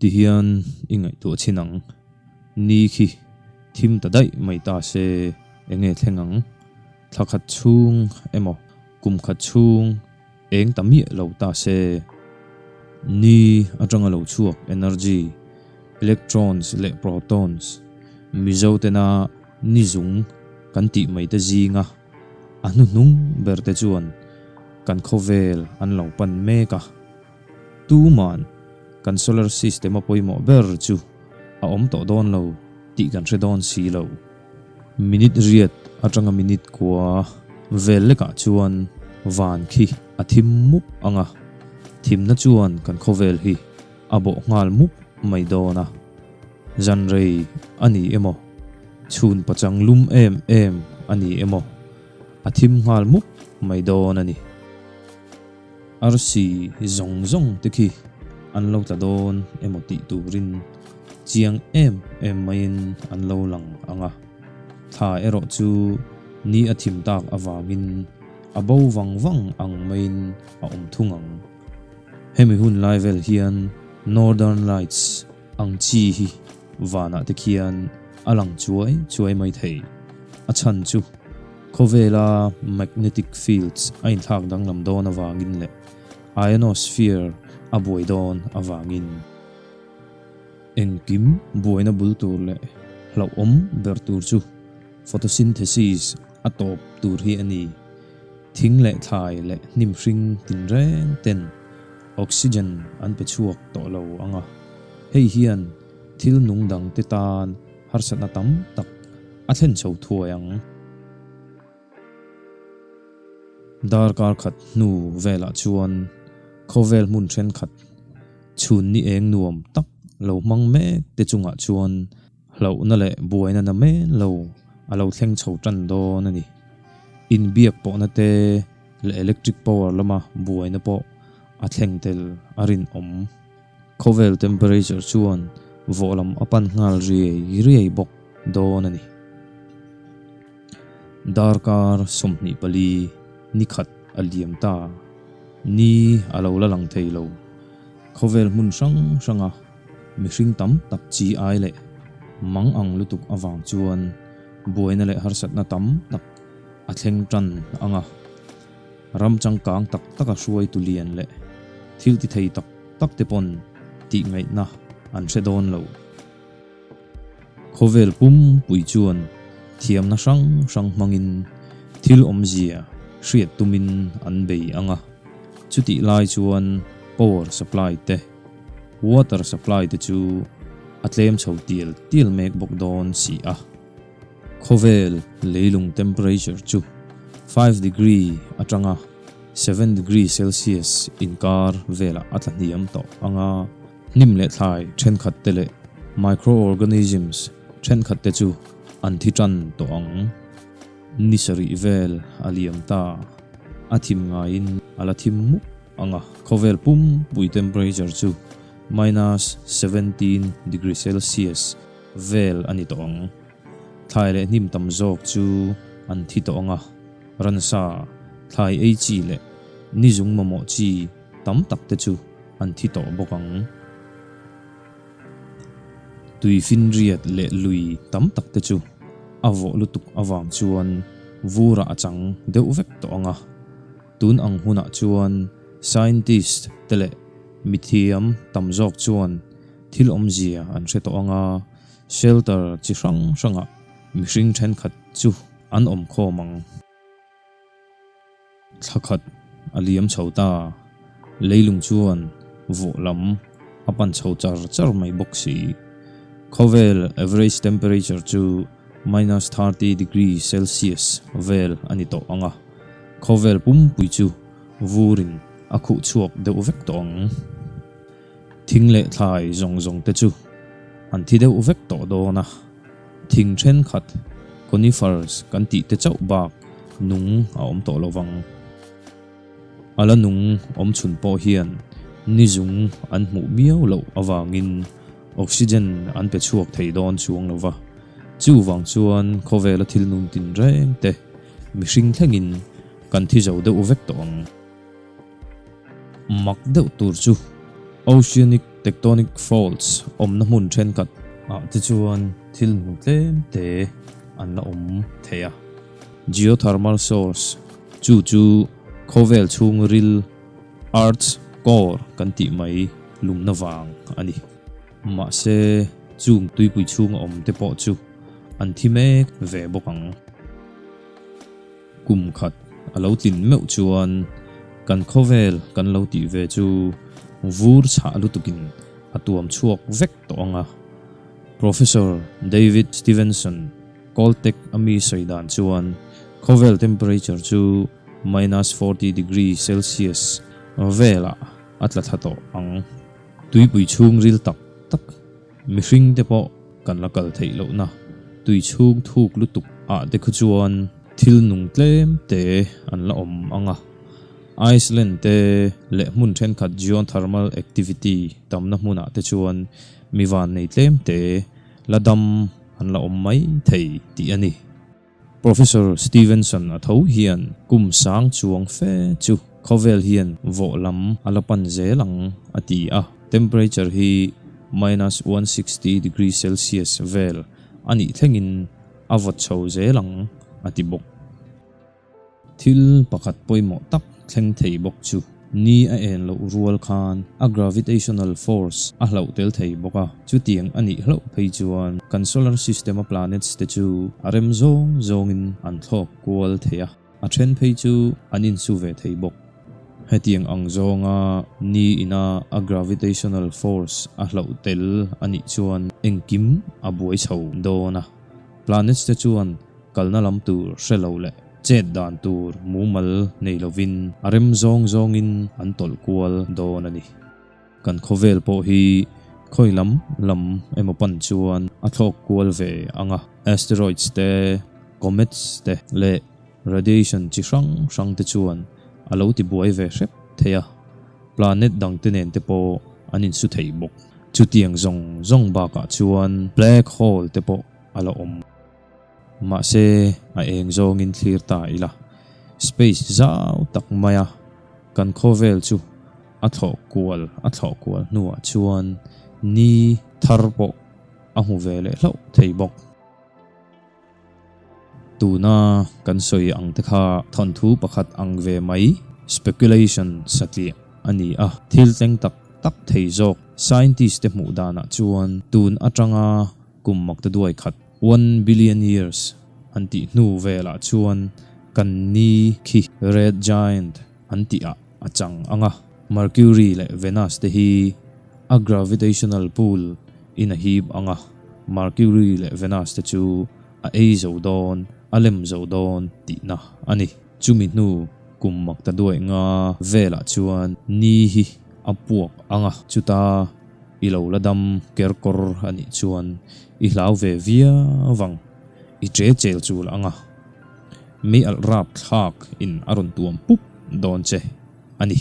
Tihian i ngaihtuah chhin ang. Ni khi thim ta daih mai ta se enge thleng ang? Thla khat chhung emaw kum khat chhung eng ta miah lo ta se? Ni atanga lo chhuak energy, electrons leh protons, Mizo tena ni zung kan tih mai te zinga a hnuhnung ber te chuan kan khawvel an lo pan mek a. Tuman kan solar system a pawimawh ber chu a awm tawh dawn lo tih kan hre dawn si lo. Minute riat atanga minute kua vel lekah chuan van khi a thim mup ang a, thimna chuan kan khawvel hi a bawh nghal mup mai dawn a. Zan rei a ni emaw, chhun pachang lum em em a ni emaw, a thim nghal mup mai dawn a ni. Arsi zawng zawng te khi an lo tla dawn emaw tih turin chiang em em maiin an lo lang ang a, thla erawh chu ni a thim tak avangin a bo vang vang ang maiin a awm thung ang. Hemi hun lai vel hian Northern Lights ang chi hi vanah te khian a lang chuai chuai mai thei. A chhan chu khawvela magnetic fields a inthlak danglam dawn avangin leh ionosphere a buai dawn avangin. Engkim buaina bul tur leh hlauhawm ber tur chu photosynthesis a tawp tur hi a ni. Thing leh thlai leh hnim hring tinreng ten oxygen an pe chhuak tawh lo ang a, hei hian thil nung dang te tan harsatna tam tak a thlen chho thuai ang. Darkar khat hnu velah chuan khawvel hmun thenkhat chhun ni eng nuam tak lo hmang mek te chungah chuan Hlauhna leh buaina na men lo a lo thleng chho tan dawn a ni. Inbiak pawhna te leh electric power lama buaina pawh a thleng tel a rinawm. Khawvel temperature chuan vawh lam a pan nghal riai riai bawk dawn a ni. Darkar 24 ni khat a liam ta. Ni a lo la lang thei lo. Khawvel hmun hrang hranga Mihring tam tak chi ai leh mang ang lutuk avang chuan buaina leh harsatna tam tak a thleng tan ang a. Ram changkang tak taka hruaitu lian leh thil ti thei tak tak te pawn tih ngaihna an hre dawn lo. Khawvel pum pui chuan thiamna hrang hrang hmangin thil awmzia hriat tumin an bei ang a. Chutih lai chuan power supply te, Water supply te chu a tlem chho tial tial mek bawk dawn si a. Khawvel leilung temperature chu 5 degree atanga 7 degree celsius inkar velah a tla hniam tawh ang a. Hnim leh thlai thenkhat te leh microorganisms thenkhat te chu an thi tan tawh ang. Ni sarih vel a liam ta, a thim ngaiin a la thim mup ang a. Khawvel pumpui temperature chu minus 17 degree celsius vel a ni tawh ang. Thlai leh hnim tam zawk chu an thi tawh ang a, ransa, thlai ei chi leh ni zung mamawh chi tam tak te chu an thi tawh bawk ang. Tui finriat leh lui tam tak te chu a vawh lutuk avang chuan vurah a chang deuh vek tawh ang a. Tun ang hunah chuan scientist te leh mithiam tam zawk chuan thil awmzia an hre tawh ang a, shelter chi hrang hrangah mihring thenkhat chu an awm khawm ang. Thla khat a liam chho ta, leilung chuan vawh lam a pan chho char char mai bawk si. Khawvel average temperature chu minus 30 degree celsius vel a ni tawh ang a, khawvel pumpui chu vurin a khuh chhuak deuh vek tawh ang. Thing leh thlai zawng zawng te chu an thi deuh vek tawh dawn a. Thing thenkhat, conifers, kan tih te chauh bak nung a awm tawh lo vang. A la nung awm chhun pawh hian ni zung an hmuh miau loh avangin oxygen an pe chhuak thei dawn chuang lo va. Chuvang chuan khawvela thil nun tinreng te mihring thlengin kan thi zo deuh vek tawh ang. Mak deuh tur chu Oceanic. Tectonic faults awmna hmun thenkhat ah te chuan thil hmu tlem te an la awm thei a. Geothermal source, chu chu khawvel chhung ril, earth's core kan tih mai lumna vang a ni. Mahse, chung tuipui chhunga awm te pawh chu an thi mek ve bawk ang. Kum khat a lo tlin meuh chuan kan khawvel kan lo tih ve chu vur chhah lutukin a tuam chhuak vek tawh ang a. Professor David Stevenson, Caltech a mi sawi dan chuan khawvel temperature chu minus 40 degree Celsius velah a tla thla tawh ang. Tuipui chhungril tak tak Mihring te pawh kan la kal theih lohna tui chhung thuk lutuk ah te khu chuan thil nung tlem te an la awm ang a. Iceland te leh hmun thenkhat geothermal activity tamna hmunah te chuan mi vannei tlem te la dam an la awm mai thei tih a ni. Professor Stevenson a tho hian kum sang chuang fe chu khawvel hian vawh lam a la pan zel ang a ti a, temperature hi minus 160 degree Celsius vel a nih thlengin a vawt chho zel ang a ti bawk. Thil pakhat pawimawh tak thleng thei bawk chu ni a en loh rual khan a gravitational force a hlauh tel thei bawk a, chutiang a nih hlauh phei chuan kan solar system a planets te chu a rem zawng zawngin an thlawk kual thei a, a then phei chu an insu ve thei bawk. Hetiang ang zawnga ni ina a gravitational force a hlauh tel a nih chuan engkim a buai chho dawn a, planets te chuan kalna lam tur hre lo leh chet dan tur mumal nei lovin a rem zawng zawngin an tawlh kual dawn a ni. Kan khawvel pawh hi khawi lam lam emaw pan chuan a thlawk kual ve ang a, asteroids te, comets te leh radiation chi hrang hrang te chuan a lo ti buai ve hrep thei a, planet dang te nen te pawh an insu thei bawk. Chutiang zawng zawng bakah chuan black hole te pawh a la awm. Mahse, a eng zawngin thlir ta ila, space zau tak maia kan khawvel chu a thlawh kual a thlawh kual hnuah chuan ni thar pawh a hmu ve leh hlauh thei bawk. Tuna kan sawi ang te kha thawnthu pakhat ang ve mai, speculation satliah a ni a, thil tleng tak tak thei zawk scientist te hmuh danah chuan tun atanga kum maktaduai khat, one billion years, an tih hnu velah chuan kan ni khi red giant an tih ah a chang ang a, Mercury leh Venus te hi a gravitational pull in a hip ang a, Mercury leh Venus te chu a ei zo dawn, a lem zo dawn tihna a ni. Chumi hnu kum maktaduai nga velah chuan ni hi a puak ang a, chuta I lo la dam ker kawr a nih chuan i hlau ve viau ang, i che chel chul ang a, mi alh rap thlak in a rawn tuam pup dawn che a ni.